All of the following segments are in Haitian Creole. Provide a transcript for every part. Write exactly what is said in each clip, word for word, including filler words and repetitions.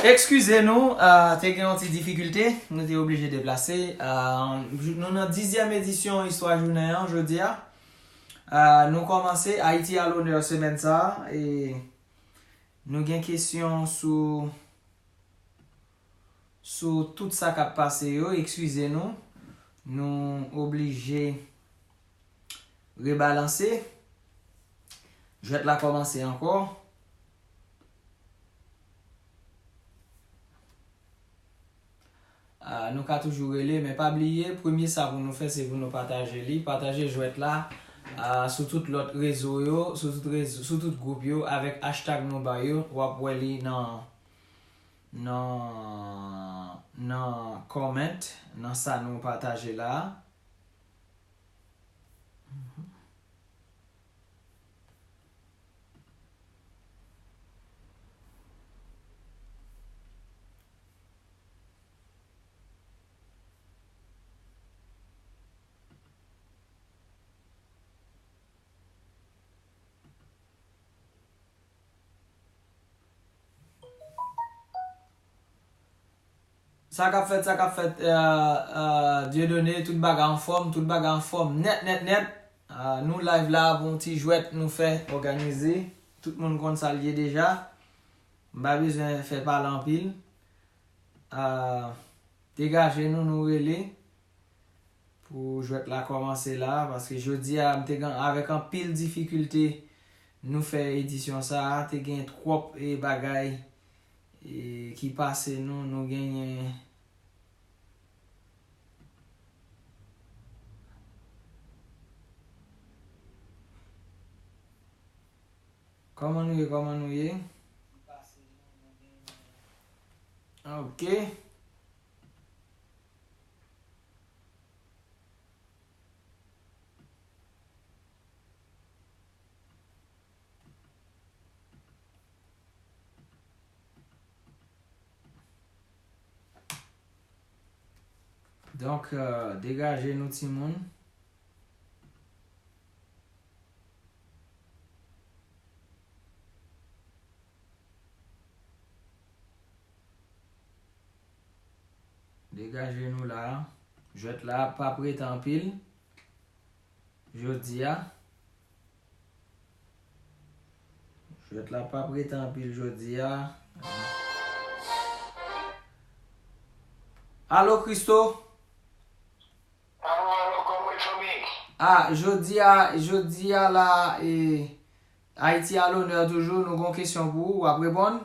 Ekskize nou, ah, te gen yon ti difikilte, nou te oblije deplase. Ah, nou nan dizyèm edisyon Istwa Jounen an jodi a. Ah, nou kòmanse Ayiti a lonè semèn sa a, e nou gen kesyon sou, sou tout sa k ap pase yo. Ekskize nou, nou oblije rebalanse. Jwèt la kòmanse ankò. Ah, nou ka toujou rele, men pa bliye, premye sa pou nou fè, se pou nou pataje li. Pataje jwèt la, ah, sou tout lòt rezo yo, sou tout rezo, sou tout gwoup yo, avèk hashtag nou ba yo, w ap wè li nan, nan, nan comment, nan sa nou pataje la a. Sa k ap fèt, sa k ap fèt, euh, euh, Dieudonné, tout bagay anfòm, tout bagay anfòm nèt, nèt, nèt. Euh, nou live la pou yon ti jwèt nou fè òganize. Tout moun konn sa l ye deja. M pa bezwen fè pale anpil. Euh, degaje nou, nou rele. Pou jwèt la kòmanse la, paske jodi a, m te gen avèk anpil difikilte nou fè edisyon sa a, te gen twòp, e, bagay, e, ki pase nou, nou genyen. Kòman nou ye, kòman nou ye? Ok. Donk, euh, degaje nou timoun. Degaje nou la. Jwèt la p ap rete anpil jodi a. Jwèt la p ap rete anpil jodi a. Alo, Christo? Alo, alo, kòman fanmi? Ah, jodi a, jodi a la, e, Ayiti a lonè toujou, nou gon kesyon pou ou, w ap reponn?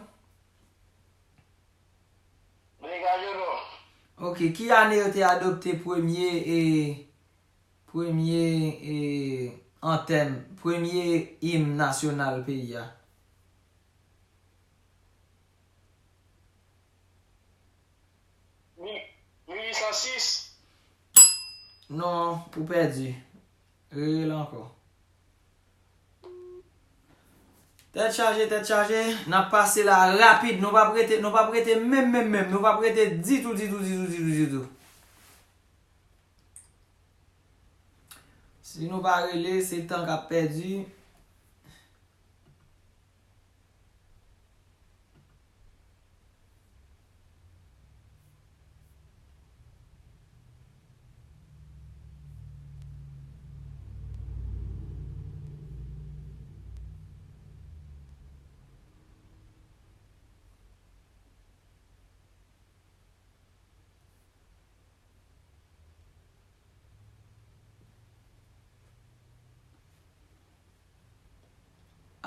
Degaje nou. Ok, ki ane yo te adopte premye, e, premye, e, antèm, premye im nasyonal peyi a? Mil, mil uit san sis. Non, ou pèdi. Rerele ankò. Tèt chaje, tèt chaje. N ap pase la rapid. Nou p ap rete, nou p ap rete menm, menm, menm. Nou p ap rete ditou, ditou, ditou, ditou, ditou. Si nou pa rele, se tan k ap pèdi.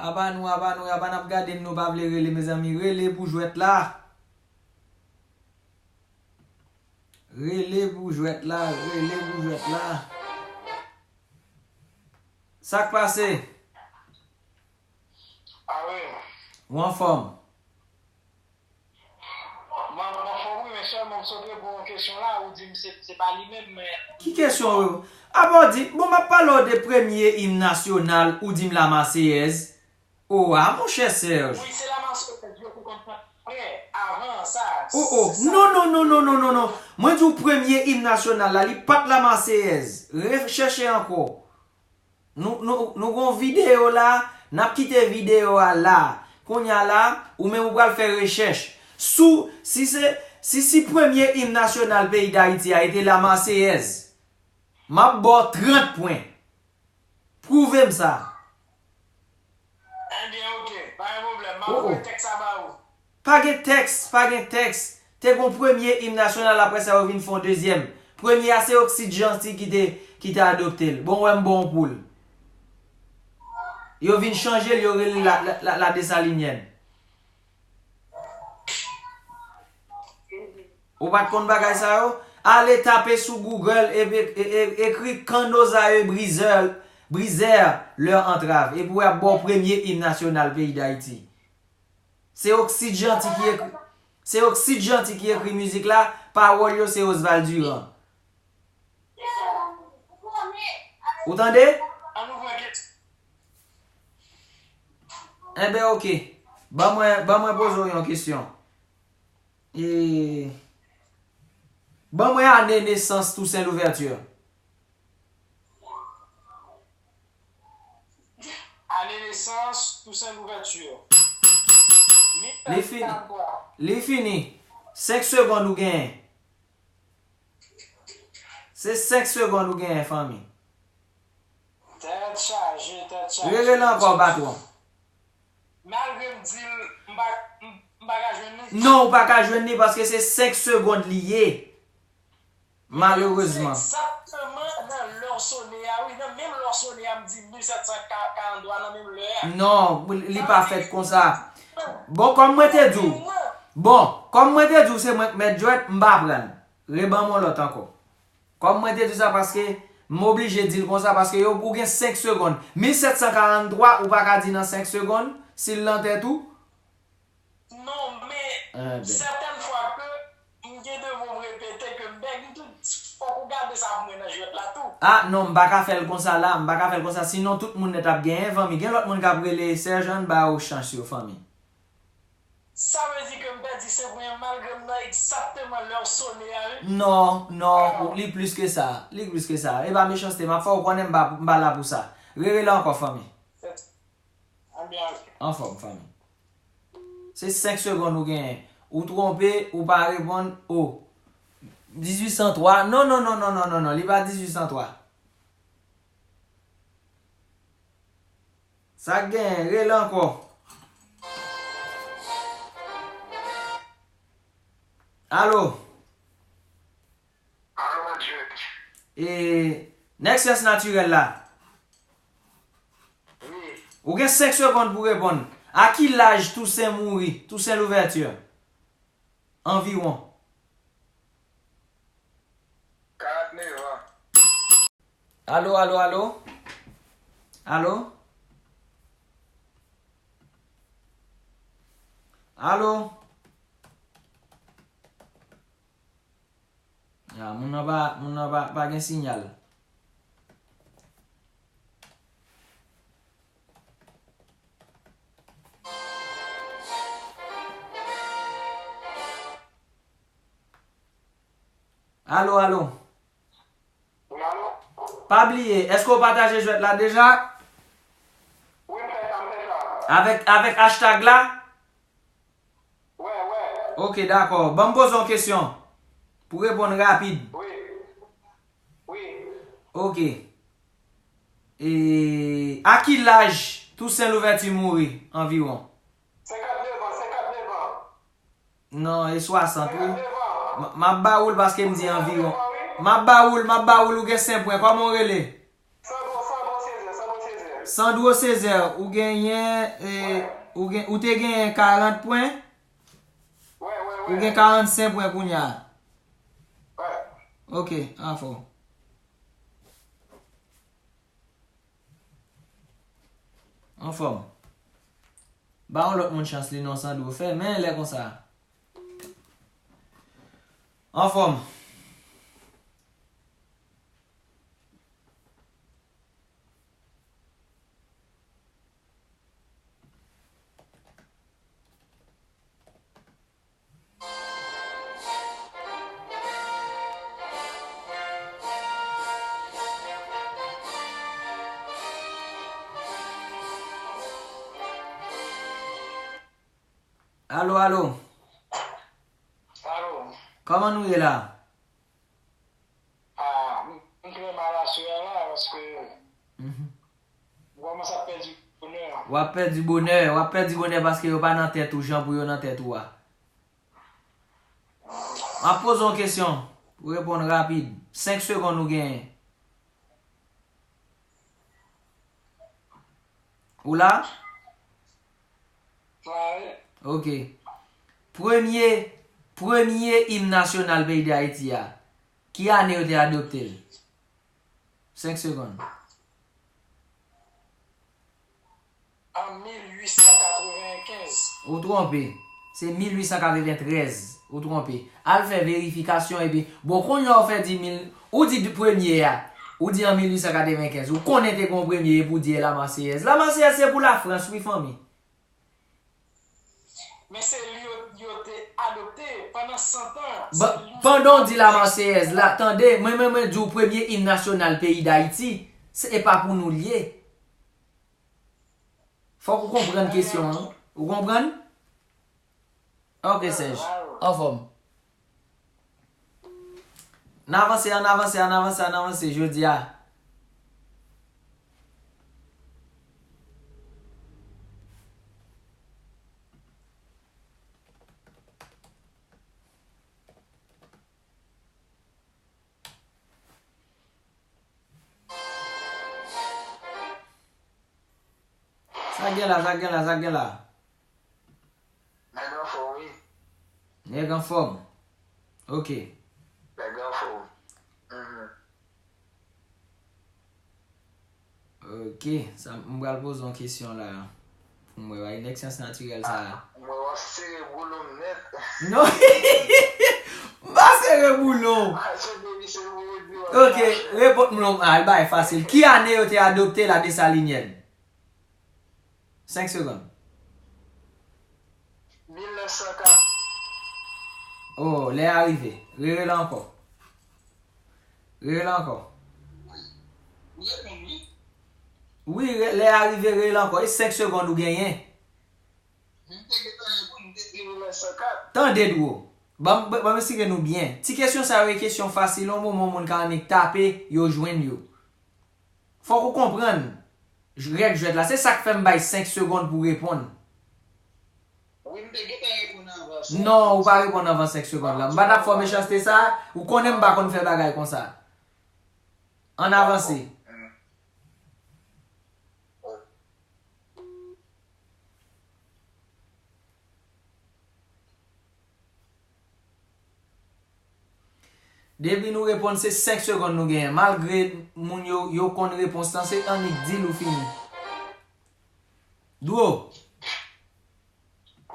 Aba nou, aba nou, aba n ap gade m, nou pa vle rele, mezanmi. Rele pou jwèt la. Rele pou jwèt la, rele pou jwèt la. Sa k pase? Ah wi. Ou anfòm? Mwen, mwen anfòm wi, men sèlman m sot reponn yon kesyon la, ou di m se, se pa li menm, men. Ki kesyon yo? Apa w di, bon, m ap pale w de premye im nasyonal, ou di m Lamarseyèz. O a, monchè Serge. Wi, se Lamarseyèz yo te konn chante avan sa. O, o, non, non, non. Mwen di w premye im nasyonal la, li pa t Lamarseyèz. Rechèche ankò. Nou, nou, nou gon videyo la, n ap kite videyo a la. Kounye a la, ou menm ou pral fè rechèch. Sou, si se, si, si premye im nasyonal peyi Dayiti a e te La Marseillaise, m ap ba w trant pwen. Pwouve m sa. Ebyen, oke, pa gen pwoblèm. M ap voye tèks la ba ou. Pa gen tèks, pa gen tèks. Te gon premye im nasyonal, apre sa yo vin fè yon dezyèm. Premye a se Oksid Janti ki te, ki te adopte l. Bon, wè m bon pou l. Yo vin chanje l, yo rele l la, la, la, la Dessalinienne. Ou pa t konn bagay sa yo? Ale tape sou Google epi e, e, ekri Quand nos aïeux brisèrent, brisèrent leurs entraves. Epi w ap ba w premye im nasyonal peyi Dayiti. Se Oksid Janti ki ekri, se Oksid Janti ki ekri mizik la, pawòl yo se Oswald Durand. Ou tande? Ann ouvri yon kesyon. Enben, oke. Ban mwen, ban mwen poze w yon kesyon. E, ban mwen ane nesans Toussaint Louverture. Ane nesans Toussaint Louverture. Li fini. Li fini. Senk segonn ou genyen. Se senk segonn ou genyen, fanmi. Tèt chaje, tèt chaje. Rele l ankò, patwon. Malgre m di l, m pa, m, m pa ka jwenn li. Non, ou pa ka jwenn li paske se senk segonn li ye. Malerezman. Se egzakteman nan lè w sone a, wi. Nan menm lè w sone a, m di mil sèt san karant twa, nan menm lè a. Non, li pa fèt konsa. Bon, kòm mwen te di w. Bon, kòm mwen te di w, se mwen k mèt jwèt, m pa pran l. Reban m yon lòt ankò. Kòm mwen te di w sa, paske m oblije di l konsa, paske yo, ou gen senk segonn. Mil sèt san karant twa, ou pa ka di nan senk segonn, si l nan tèt ou. Non, men sètèn fwa ke m gen de mo m repete ke m bèk, m tou, fòk ou gade sa pou mwen nan jwèt la tou. Ah, non, m pa ka fè l konsa la, m pa ka fè l konsa, sinon tout moun nèt ap genyen, fanmi. Gen lòt moun k ap rele, sèj ann ba yo chans yo, fanmi. Sa vle di ke m pèdi senk pwen an malgre m nan egzakteman lè w sone a, wi. Non, non, li plis ke sa. Li plis ke sa. E pa mechanste, m ap fè w konnen m pa, m pa la pou sa. Rerele ankò, fanmi. Anbyen, ok. Anfòm, fanmi. Se senk segonn ou genyen. Ou twonpe, ou pa reponn, o. Dizuit san twa. Non, non, non, li pa dizuit san twa. Sa k genyen, rele ankò. Alo? Alo, Jèt. E, nèg syans natirèl la? Wi. Ou gen senk segonn pou reponn. A ki laj Tousen mouri? Tousen Louvèti? Anviwon. Karantnèf an. Alo, alo, alo? Alo? Alo? Ah, moun nan pa, moun nan pa, pa gen siyal. Alo, alo. Wi, alo. Pa bliye, èske w pataje jwèt la deja? Wi, m fè sa, m fè sa. Avèk, avèk hashtag la? Wè, wè. Ok, dakò. Ban m poze yon kesyon. Pou reponn rapid. Wi. Wi. Ok. E, a ki laj Tousen Louvèti mouri anviwon? Senkantnèf an, senkantnèf an. Non, e swasant, wi. Senkantnèf an. M, m ap ba ou l paske m di anviwon. Senkantnèf an, wi. M ap ba ou l, m ap ba ou l, ou gen senk pwen. Kòman w rele? Sandro, Sandro Césaire, Sandro Césaire. Sandro Césaire, ou genyen, e, ou gen, ou te genyen karant pwen? Wè, wè, wè. Ou gen karannsenk pwen kounye a. Wè. Ok, anfòm. Anfòm. Ba yon lòt moun chans li non, Sandro. Fè men lè konsa. Anfòm. Alo, alo. Kòman nou ye la? Ah, m, m fè mal aswè a la, paske m kòmanse ap pèdi bonè. W ap pèdi bonè, w ap pèdi bonè paske yo pa nan tèt ou jan pou yo nan tèt ou a. M ap poze yon kesyon. Ou reponn rapid. Senk segonn ou genyen. Ou la? Mare. Ok. Premye, premye im nasyonal peyi Dayiti a, ki ane yo te adopte l? Senk segonn. An mil uit san katrevenkenz. Ou twonpe. Se mil uit san katreventrèz. Ou twonpe. Al fè verifikasyon epi, bon, kounye a ou fè di mil, ou di premye a. Ou di an mil uit san katrevenkenz. Ou konnen te gen yon premye epi w di e Lamarseyèz. Lamarseyèz se pou Lafrans, wi, fanmi. Men se li yo, yo te adopte pandan santan. Pandan w di Lamarseyèz la, tande, mwen, mwen, mwen di w premye im nasyonal peyi Dayiti, se, e pa pou nou l ye. Fòk ou konprann kesyon an. Ou konprann? Ok, Sèj. Anfòm. N avanse, ann avanse, ann avanse, ann avanse, jodi a. Sa gen la, sa gen la, sa gen la. Nèg anfòm, wi. Nèg anfòm. Ok. Nèg anfòm. Mhm. Ok, sa, m pral poze yon kesyon la. Pou m wè, bay nèg syans natirèl sa a. Ah, mwen w ap sere boulon m nèt. Non. M pa sere boulon. Ah, se depi se pou yo di w ap chache. Ok, repons m non, ah, bay fasil. Ki ane yo te adopte la Desalinyèn? Senk segonn. Mil nèf san kat. Oh, lè a rive. Rele ankò. Rele ankò. Ou reponn, wi. Wi, re-, lè a rive, rele ankò. E senk segonn ou genyen. Men m te gentan reponn, m te di mil nèf san kat. Tande, Dwo. Ban m, ban m esplike nou byen. Ti kesyon sa yo, e kesyon fasil, yon moman moun ka annik tape, yo jwenn yo. Fòk ou konprann j-, règ jwèt la. Se sa k fè m bay senk segonn pou w reponn. Wi, m te gentan reponn anvan senk. Non, ou pa reponn anvan senk segonn la. M pa t ap fè w mechanste sa, ou konnen m pa konn fè bagay konsa. Ann avanse. Depi nou reponn, se senk segonn nou genyen. Malgre moun yo, yo konn repons lan, se annik di l ou fini. Dwo.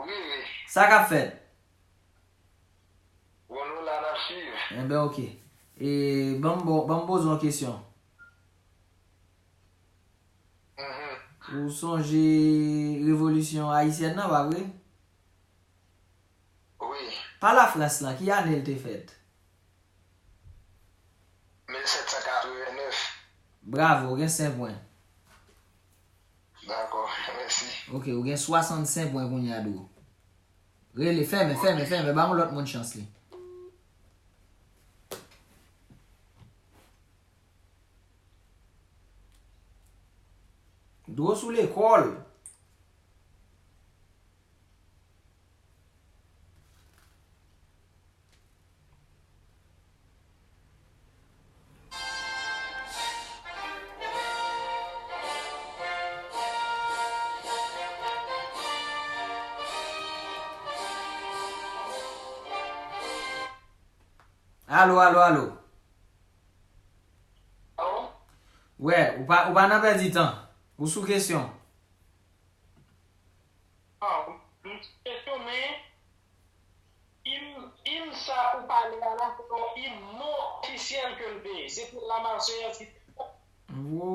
Wi, wi. Sa k ap fèt? Bon, nou la, n ap swiv. Enben, ok. E, ban m, bon, ban m poze w yon kesyon. Mhm. Ou sonje revolisyon ayisyèn nan, pa vre? Wi. Pa Lafrans lan, ki ane l te fèt? Mil sèt san katreven nèf. Bravo, ou gen senk pwen. Dakò, mèsi. Ok, ou gen swasannsenk pwen kounye a, Dwo. Rele, fèmen, fèmen, fèmen, ba yon lòt moun chans li. Dwo sou lekòl. Alo, alo, alo. Alo? Wè, ou pa, ou pa nan pèdi tan. Ou sou kesyon. Ah, m sou kesyon, men, im, im sa ou pale a la, se yon im non ofisyèl ke l te ye. Se te Lamarseyèz ki te fèt. Wo,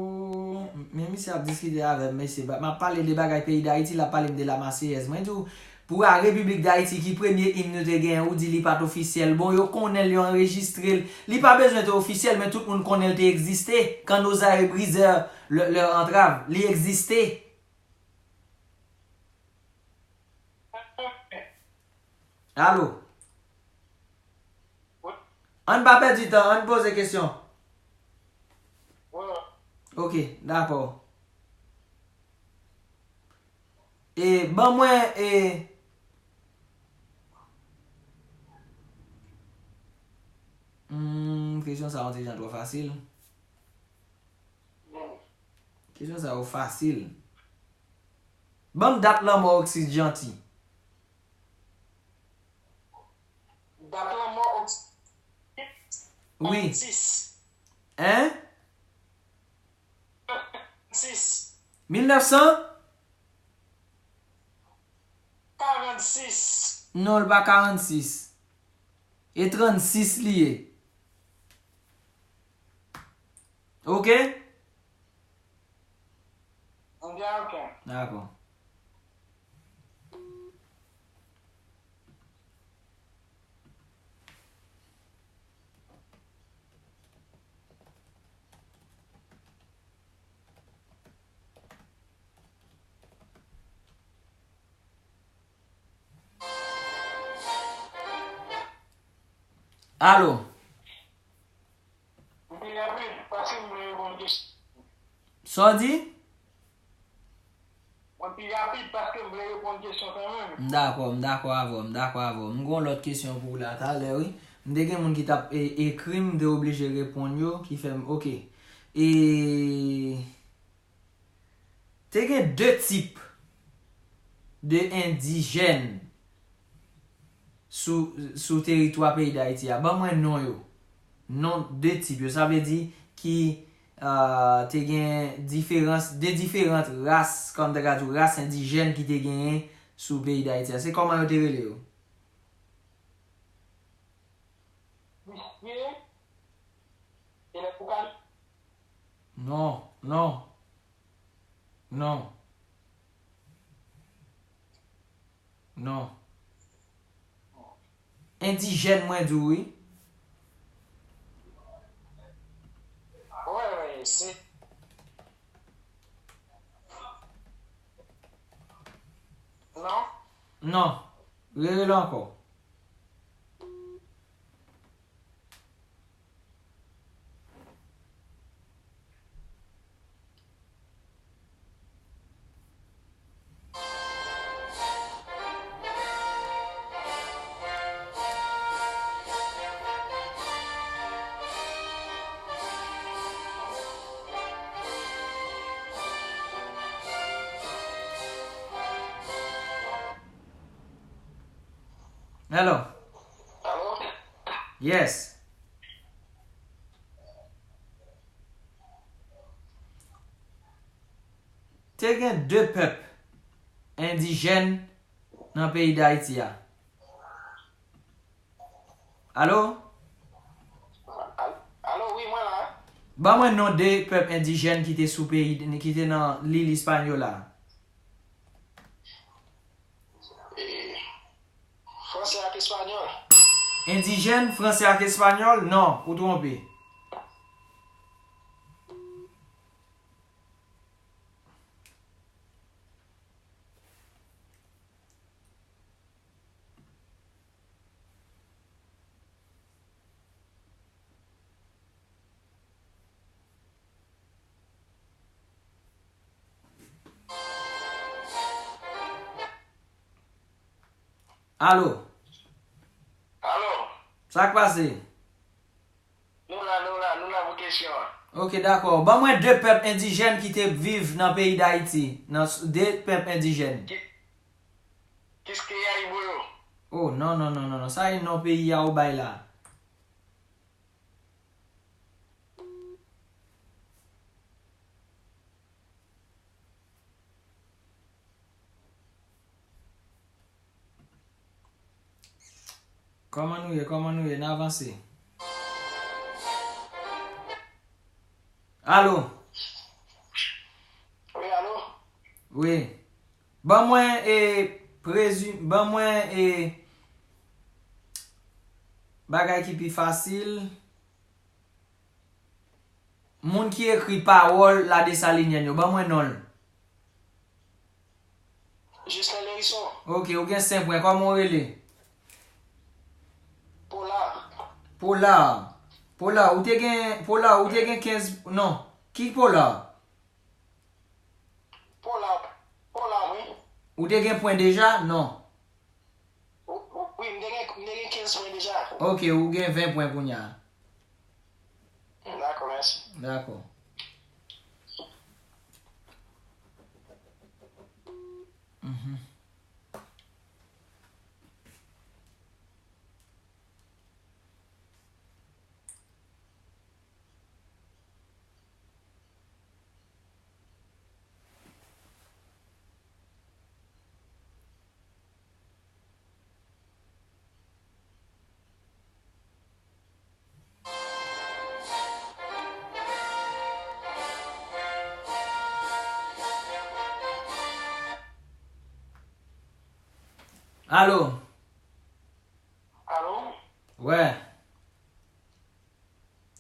men misye ap diskite avè m, mesye. M ap pale de bagay peyi Dayiti, l ap pale m de Lamarseyèz. Mwen di w, pou a Repiblik Dayiti, ki premye im nou te genyen, ou di li pa t ofisyèl. Bon, yo konnen l, yo anrejistre l. Li pa bezwen te ofisyèl, men tout moun konnen l te egziste. Quand nos arrêts brisèrent leur, leur entrave, li egziste. Alo? Ann pa pèdi tan, ann poze kesyon. Ok, dakò. E, ban mwen, e, hmm, kesyon sa yon ti jan twò fasil. Kesyon sa yo fasil. Ban m dat lanmò Oxy Jeanty. Dat lanmò Oxy Wi. Sis. Hein? Sis. Mil nèf san? Karannsis. Non, l pa karannsis. E trannsis li ye. Ok? Ok, ok. Dakò. Alo. Mwen pi rapid, paske m vle reponn kesyon. Sa w di? Mwen pi rapid, paske m vle reponn kesyon kanmenm. M dakò, m dakò avè w, m dakò avè w. M gon lòt kesyon pou w la talè, wi. M te gen moun ki t ap e, ekri m, m te oblije reponn yo, ki fè m, ok. E, Te gen de tip de endijèn sou, sou teritwa peyi Dayiti a. Ban mwen non yo. Non de tip yo. Sa vle di ki, ah, te gen diferans, de diferant ras, kòm ta ka di w, ras endijèn ki te genyen sou peyi Dayiti a. Se kòman yo te rele yo? Misye, e lè pou kal- Non, non. Non. Non. Endijèn, mwen di w, wi. Wi, wi, se. Non? Non. Rele l ankò. Hello. Alo? Yes. Te gen de pèp endijèn nan peyi Dayiti a. Alo? Al-, alo, wi, mwen la. Ban mwen non de pèp endijèn ki te sou peyi, ki te nan lil Ispanyola. E, franse ak espanyòl. Endijèn, franse ak espanyòl? Non, ou twonpe. Alo? Alo? Sa k pase? Nou la, nou la, nou la pou kesyon an. Ok, dakò. Ban mwen de pèp endijèn ki te viv nan peyi Dayiti. Nan s-, de pèp endijèn. Ki, Kiskeya Iboyo. Oh, non, non, non, non, non. Sa e non peyi a ou bay la. Kòman nou ye? Kòman nou ye? N avanse. Alo? Wi, alo? Wi. Ban mwen, e, prezi-, ban mwen, e, bagay ki pi fasil. Moun ki ekri pawòl Ladesalinyen yo, ban mwen non l. Justin Lherisson. Ok, ou gen senk pwen. Kòman w rele? Pola. Polar. Polar, ou te gen, Polar, ou te gen kenz, non. Ki Polar? Polar, Polar, wi. Ou te gen pwen deja? Non. Wi, m te gen, m te gen kenz pwen deja. Ok, ou gen ven pwen kounye a. Dakò, mèsi. Dakò. Mhm. Alo? Alo? Wè.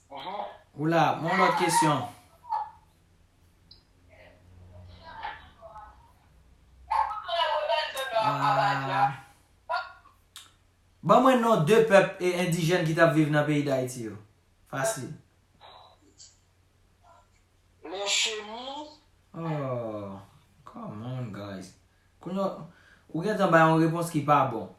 Mhm. Ou la, yon lòt kesyon. Ah. Ban mwen non de pèp e endijèn ki t ap viv nan peyi Dayiti yo. Fasil. Les Chemins. Oh, come on, guys. Kounye a, ou gentan bay yon repons ki pa bon.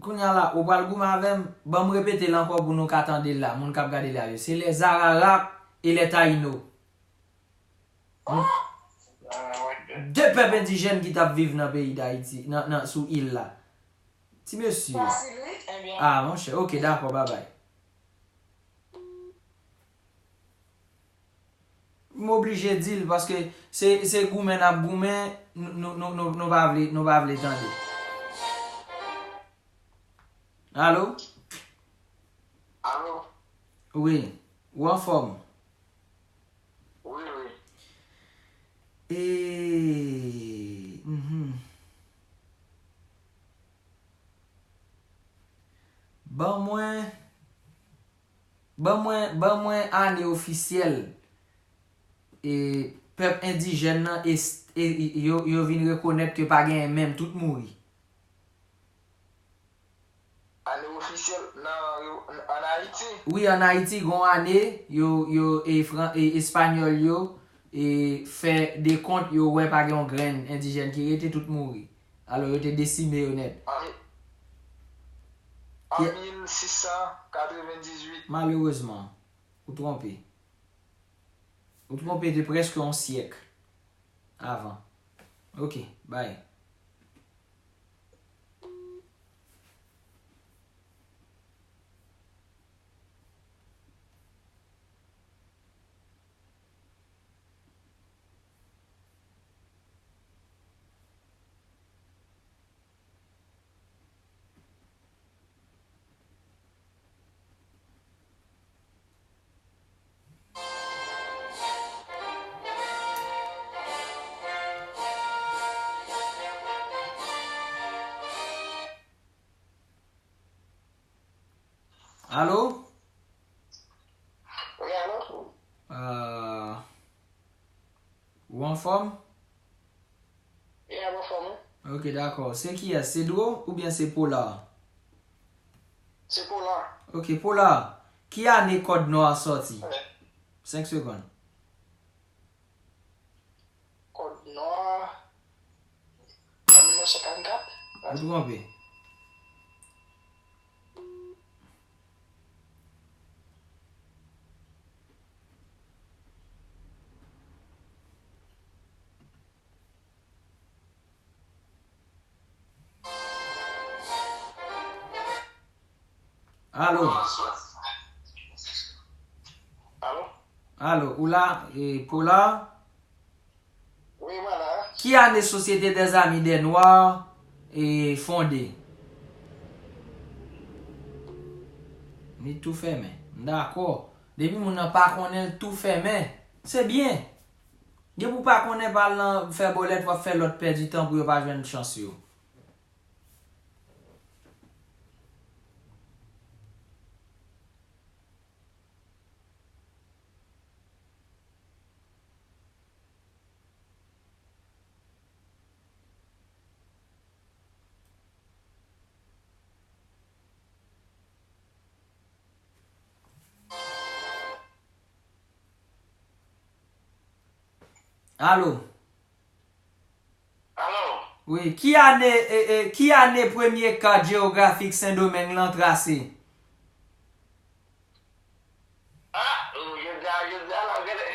Kounye a la, ou pral goumen avè m, ban m repete l ankò pou nou ka tande l la, moun k ap gade live yo. Se les Araras et les Taïnos. De pèp endijèn ki t ap viv nan peyi Dayiti, nan, nan, sou il la. Ti mesye. Fasil, wi. Ah, monchè, ok, dakò, babay. M oblije di l, paske se, se goumen n ap goumen, nou, nou, nou, nou, nou pa vle, nou pa vle tande. Alo? Alo? Wi, ou anfòm? Wi, wi. E, mhm. Ban mwen, ban mwen, ban mwen ane ofisyèl, e, pèp endijèn nan, e, e, yo, yo vin rekonèt ke pa genyen menm, tout mouri. Ane ofisyèl nan, ann Ayiti? Wi, ann Ayiti, gon ane, yo, yo, e, fran-, e, espanyòl yo, e, fè dekont, yo wè pa gen yon grenn endijèn ki rete, tout mouri. Alò, yo te desime yo nèt. An, an mil sis san katrevendizuit. Malerezman, ou twonpe. Ou twonpe de prèske yon syèk avan. Ok, bay. Alo? Wi, alo? Ah, ou anfòm? Wi, m anfòm, wi. Ok, dakò. Se kiyès? Se Dro oubyen se Polar? Se Polar. Ok, Polar. Ki ane Kòd Nò a sòti? Wi. Senk segonn. Kòd Nò a, an mil nèf san karannkat. Ou twonpe. Alo? Alo? Alo, ou la, e, Polar? Wi, mwen la. Ki ane Société des Amis des Noirs, e, fonde? Li tou fèmen. M dakò. Depi moun nan pa konnen, l tou fèmen. Se byen. Depi w pa konnen, pa al nan fè bòlèt, w ap fè lòt pèdi tan pou yo pa jwenn chans yo. Alo? Alo? Wi, ki ane, e, e, ki ane premye kat jewografik Sendomeng lan trase? Ah, jodi a, jodi a la, gade.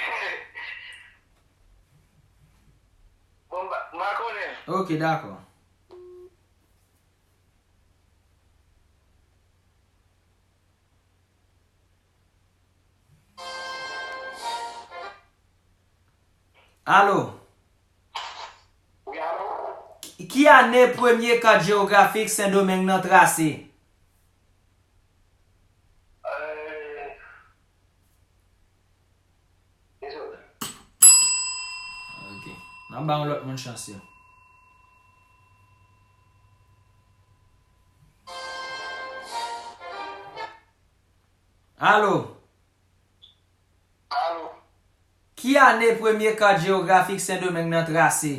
Bon, m pa, m pa konnen. Ok, dakò. Alo? Wi, alo? Ki, ki ane premye kat jewografik Sendomeng nan trase? Euh, dezole. Ok. N ap ba yon lòt moun chans yo. Alo? Alo? Ki ane premye kat jewografik Sendomeng nan trase?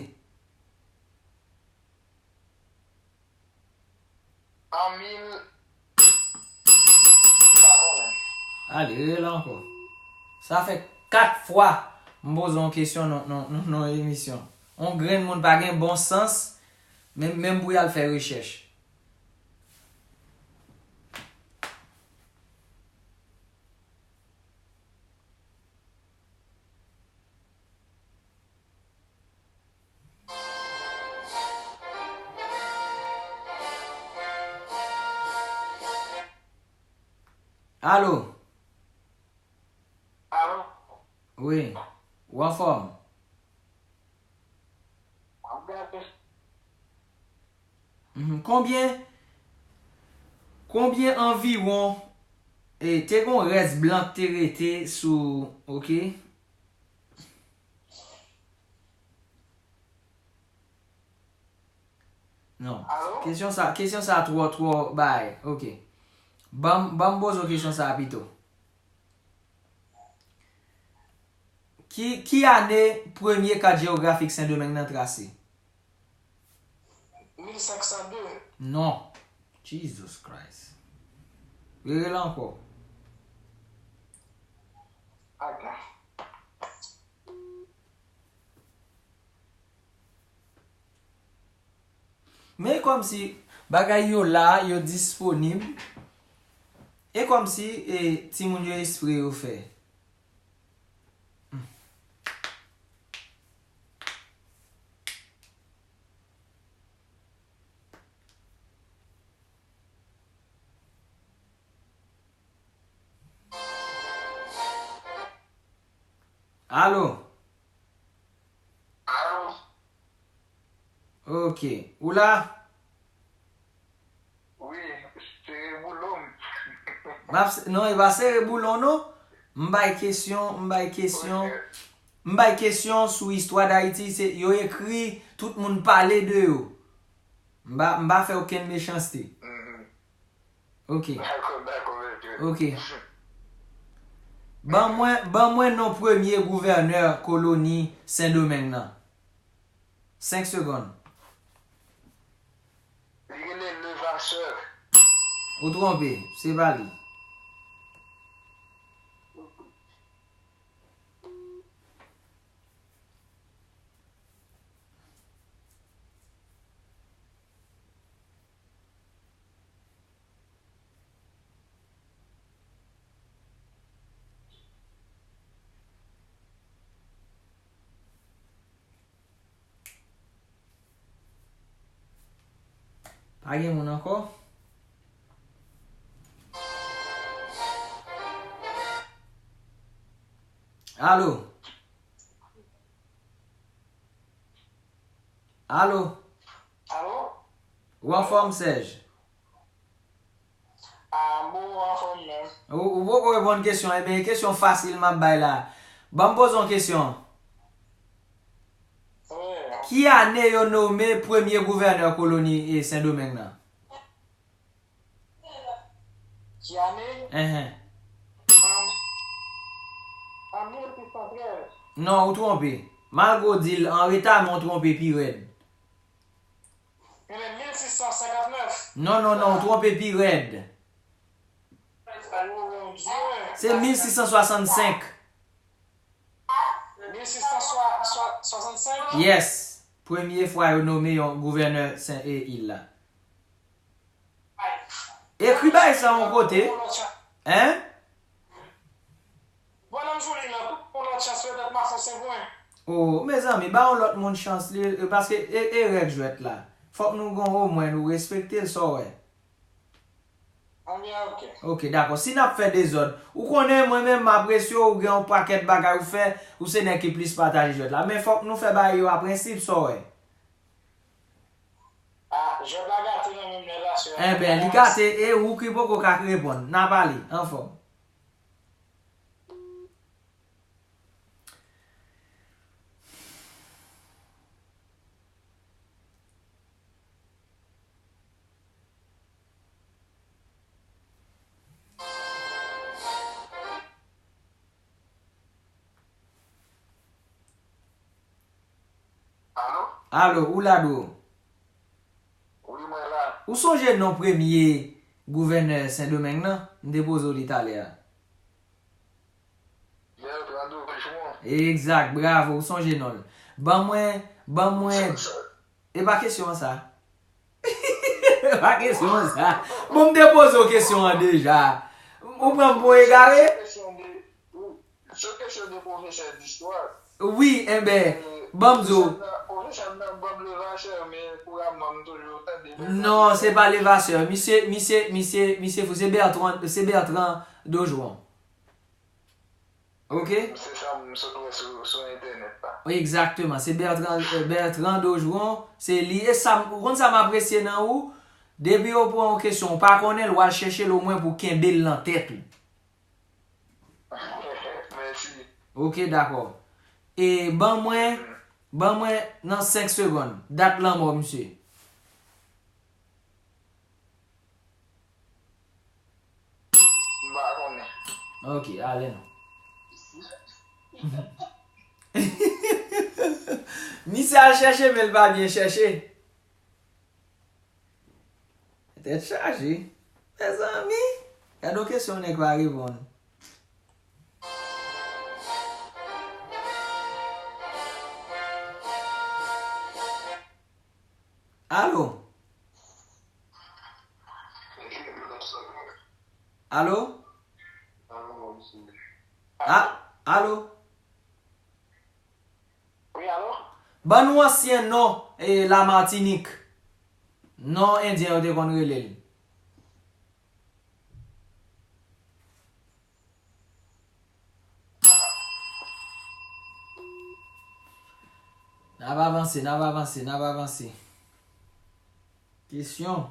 An mil, m pa konnen. Ale, rele ankò. Sa fè kat fwa m poze yon kesyon nan, nan, nan, nan emisyon. Yon grenn moun pa gen bon sans, menm, menm pou y al fè rechèch. Alo? Alo? Wi. Ou anfòm? M ap gade. Mhm. Konbyen, konbyen anviwon, e, te gon rès blan k te rete sou, ok? Non. Alo? Kesyon sa, kesyon sa twò, twò bay. Ok. Ban m, ban m poze w kesyon sa pito. Ki, ki ane premye kat jewografik Sendomeng nan trase? Mil senk san de. Non. Jesus Christ. Rele l ankò. Aga. Men e kòmsi bagay yo la, yo disponib. E kòmsi, e, timoun yo espre yo fè. Alo? Alo? Ok. Ou la? Wi, sere boulon m. M ap se-, non, e pa sere boulon, non. M bay kesyon, m bay kesyon, ok. M bay kesyon sou istwa Dayiti, se, yo ekri, tout moun pale de yo. M pa, m pa fè okenn mechanste. Mhm. Ok. Dakò, dakò, mesye. Ok. Ban mwen, ban mwen non premye gouvènè koloni Sendomeng nan. Senk segonn. Li rele Levasseur. Ou twonpe, se pa li. Pa gen moun ankò? Alo? Alo? Alo? Ou anfòm, Serge? Ah, m bon, anfòm menm. Ou, ou poko reponn kesyon, ebyen, kesyon fasil m ap bay la. Ban m poze yon kesyon. Wi. Ki ane yo nome premye gouvènè koloni, e, Sendomeng nan? Ki ane? Enhen. An, an mil sis san trèz. Non, ou twonpe. Malgre w di l an reta, men w twonpe pi rèd. Ebyen, mil sis san senkant nèf. Non, non, non, ou twonpe pi rèd. Oh, mon Dieu. Se mil sis san swasannsenk. Mil sis san swa-, swa-, swasannsenk? Yes. Premye fwa yo nome yon gouvènè Sen e il la. Ekri bay sa yon kote. Hein? Bon, nan m sou li la, tout moun lòt chans petèt m ap fè se vre. Oh, mezanmi, ba yon lòt moun chans li, paske e, e règ jwèt la. Fòk nou gon omwen nou respekte l sa w wè. Ebyen, ok. Ok, dakò. Si n ap fè dezòd, ou konnen mwen menm m apresye w, ou gen yon pakèt bagay ou fè, ou se nèg ki plis pataje jwèt la. Men fòk nou fè bagay yo a prensip sa w wè. Ah, jwèt la gate nan men m nèg la, sè. Enben, li gate e ou ki poko ka reponn. N a pale, anfòm. Alo? Alo, ou la, bro? Wi, mwen la. Ou sonje non premye gouvènè Sendomeng nan? M te poze w li talè a. Bertrand Dojouan. Egzak, bravo, ou sonje non l. Ban mwen, ban mwen. Sa, sa. E pa kesyon an sa. E pa kesyon an sa. Bon, m te poze w kesyon an deja. Ou pran m pou egare? Se kesyon de, se kesyon de pwofesè distwa. Wi, enben, ban m di w. Pwofesè m nan, pwofesè m nan ban m Levasseur, men kouramman m toujou tande Bertrand Dojouan. Non, se pa Levasseur. Misye, misye, misye, misye fou. Se Bertrand, se Bertrand Dojouan. Ok? Se sa m sot wè sou, sou entènèt la. Egzakteman. Se Bertrand, eh, Bertrand Dojouan. Se li. E sa, ou konn sa m apresye nan ou? Depi yo pran yon kesyon, ou pa konnen l, w al chèche l omwen pou kenbe l nan tèt ou. Mèsi. Ok, dakò. E ban mwen, ban mwen nan senk segonn, dat lanmò misye. M pa konnen. Ok, ale non. Misye al chèche, men l pa byen chèche. Tèt chaje. Mezanmi, gade yon kesyon nèg pa reponn. Alo? Alo? A, alo? Wi, alo? Ban nou ansyen non, e, Lamatinik. Non endyen yo te konn rele l. N ap avanse, n ap avanse, n ap avanse. Kesyon.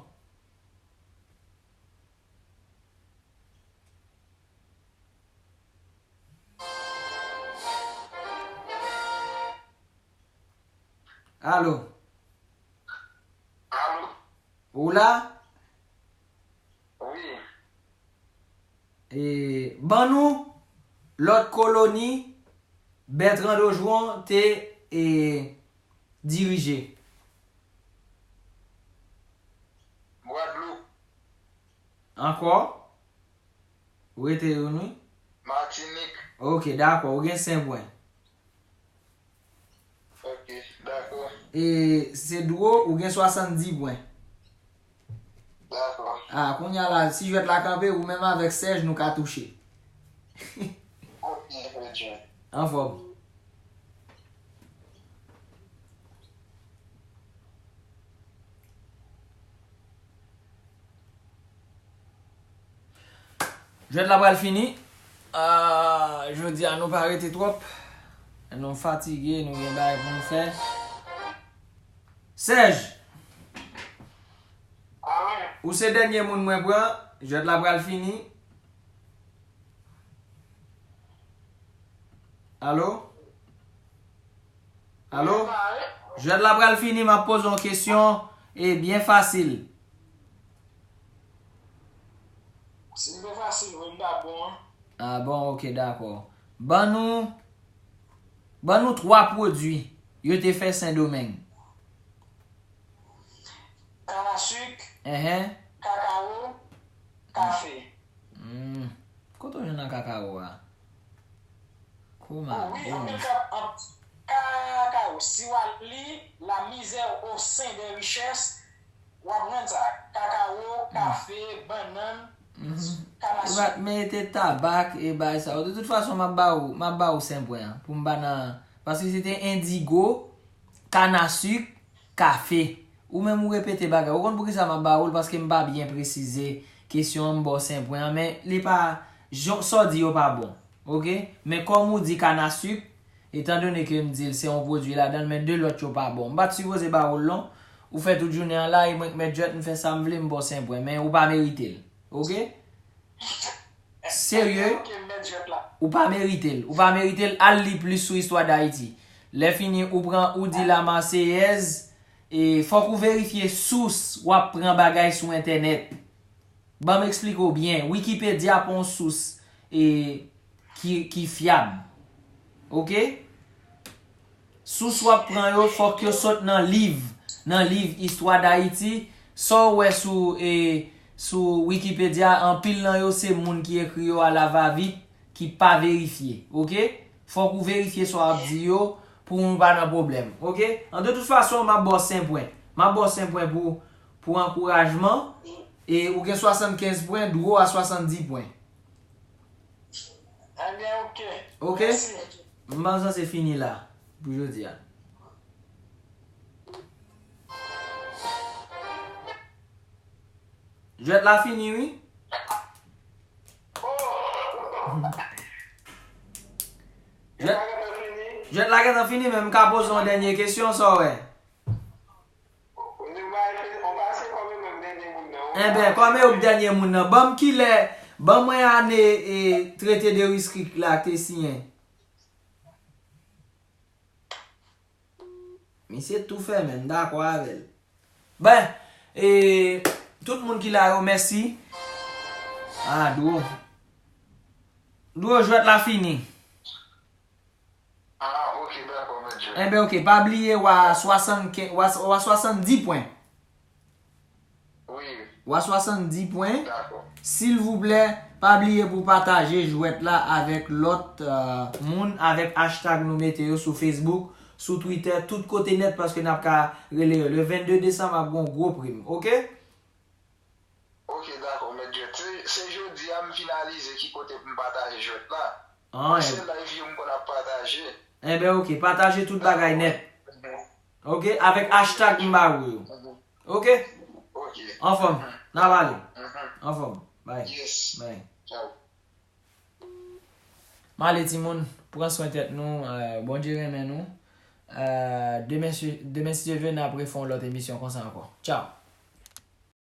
Alo? Alo? Ou la? Wi. E, ban nou lòt koloni Bertrand Dojouan te, e, dirije. Gwadloup. Ankò? Ou rete youn, wi. Matinik. Ok, dakò. Ou gen senk pwen. Ok, dakò. E se dwo, ou gen swasanndis pwen. Dakò. A, kounye a la, si jwèt la kanpe, ou menm avèk Sèj, nou ka touche. Ok, ok. Anfòm. Jwèt la pral fini. Ah, jodi a nou pa rete twòp. Nou fatige, nou gen bagay pou nou fè. Sèj! Ou se dènye moun mwen pran. Jwèt la pral fini. Alo? Alo? Jwèt la pral fini, m ap poze yon kesyon, e byen fasil. Si m te fasil vre, m ta bon an. Ah bon, ok, dakò. Ban nou, ban nou twa pwodui yo te fè Sendomeng. Kann a sik, enhen, kakawo, kafe. Hmm. Kote w jwenn nan kakawo a? Koma wi, anpil ka-, anp-, Kakao, si w al li, La misère au sein des richesses, w ap jwenn sa. Kakao, kafe, bannann, Ou kanaswit. pa t merite tabak e bagay sa yo. De tout fason, m ap ba ou, m ap ba ou senk pwen an. Pou m pa nan. Paske se te endigo, kanasik, kafe. Ou menm ou repete bagay. Ou konn poukisa m ap ba ou l? Paske m pa byen presize kesyon an, m ba w senk pwen an. Men li pa. Jan sa w di yo pa bon. Oke? Men kòm ou di kanasik, etan done ke m di l se yon pwodui ladan l, men de lòt yo pa bon. M pa t sipoze ba ou l non. Ou fè tout jounen an la, e mwen k mèt jwèt, m fè sa m vle, m ba w senk pwen. Men ou pa merite l. Oke? Serye, Ok, m mèt jwèt la. Ou pa merite l. Ou pa merite l. Al li plis sou istwa Dayiti. Lè fini, ou pran, ou di La Marseillaise, e fòk ou verifye sous w ap pran bagay sou entènèt. Ban m eksplike w byen. Wikipedia pa yon sous e, ki, ki fyab. Oke? Sous w ap pran yo, fòk yo sot nan liv, nan liv istwa Dayiti. Sa w wè sou, e, sou Wikipedia, anpil nan yo se moun ki ekri yo alavavit, ki pa verifye. Oke? Fòk ou verifye sa w ap di yo pou nou pa nan pwoblèm. Oke? An de tout fason, m ap ba w senk pwen. M ap ba w senk pwen pou, pou ankourajman. E ou gen swasannkenz pwen, Dwo a swasanndis pwen. Ebyen, ok. Ok? Mèsi. M pa sanse fini la pou jodi a. Jwèt la fini, wi. Oh! Jwèt, Sa gentan fini? Jwèt la gentan fini, men m ka poze yon dènye kesyon, sa w wè. Ou di w bay fini, on pase kòm yo menm dènye moun nan. Enben, kòm yo dènye moun nan, ban m kilè, ban mwen ane e trete de Ristrik la te siyen. Misye tou fèmen, m dakò avè l. Ben, e, tout moun ki la yo, mèsi. Ah, Dwo. Dwo, jwèt la fini. Ah, ok, dakò, mèt Jè. Enben, ok, pa bliye, w a swasannkenz, w a, w a swasanndis pwen. Wi, W a swasanndis pwen. dakò. Silvouplè, pa bliye pou pataje jwèt la avèk lòt, euh, moun, avèk hashtag nou mete yo sou Facebook, sou Twitter, tout kote nèt, paske n ap ka rele yo. Le vennde desanm ap gen yon gwo prim, ok? Ok, dakò, mèt Jè. Se, se jodi a m finalize ki kote pou m pataje jwèt la. Ah, Se live yo m konn ap pataje. Enben, ok, pataje tout bagay nèt. Ok, avèk hashtag m ba ou yo. Ok? Ok. Anfòm, n a pale. Mhm. Anfòm, bye. Yes. Bye. Ciao. M ale timoun, pran swen tèt nou, euh, Bondye renmen nou. Euh, demen, si- demen si Dye vle, n ap refè yon lòt emisyon konsa ankò. Tchao.